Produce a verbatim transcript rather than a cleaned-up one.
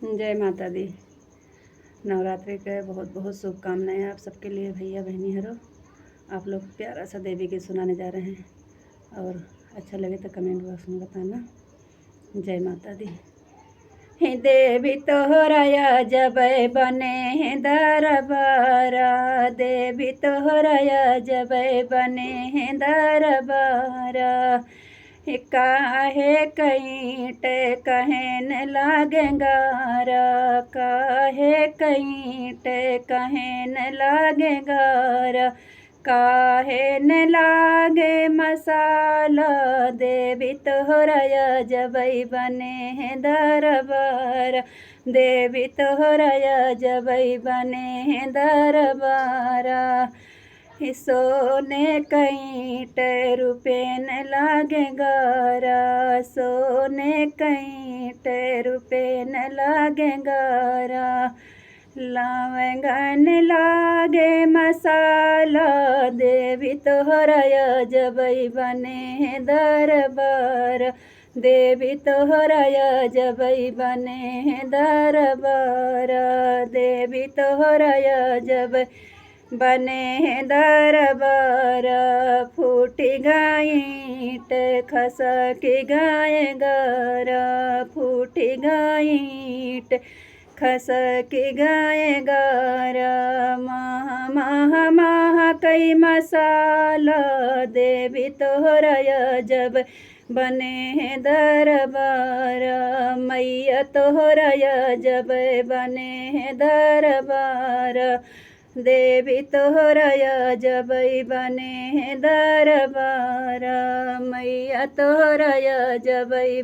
जय माता दी। नवरात्रि के बहुत बहुत शुभकामनाएं आप सबके लिए भैया बहनी हरो। आप लोग प्यारा सा देवी गीत सुनाने जा रहे हैं और अच्छा लगे तो कमेंट बॉक्स में बताना। जय माता दी। हे देवी तोहरा अजबै बने हे दरबारा, देवी तोहरा अजबै बने हे दरबारा। हे काहे कईट कहेन लागे गारा, काहे कईट कहेन लागे गारा। काहे न लागे मसाला, देवी तोहरा अजबै बने हे दरबारा, देवी तोहरा अजबै बने हे दरबारा। हे सोने कईट रुपेन लागे गारा, सोने कईट रुपेन लागे गारा। लवंगन लागे मसाला, देवी तोहरा अजबै बने हे दरबारा, देवी तोहरा अजबै बने हे दरबारा, देवी तोहरा अजबै बने हे दरबारा। फूटि गईट खसकि गए गारा, फूटि गईट खसकि गए गारा। महा महा महकै मसाला, देवी तोहरा अजबै बने हे दरबारा, मैया तोहरा अजबै बने हे दरबारा। देवी तोहरा अजबै बने हे दरबारा, मैया तोहरा अजबै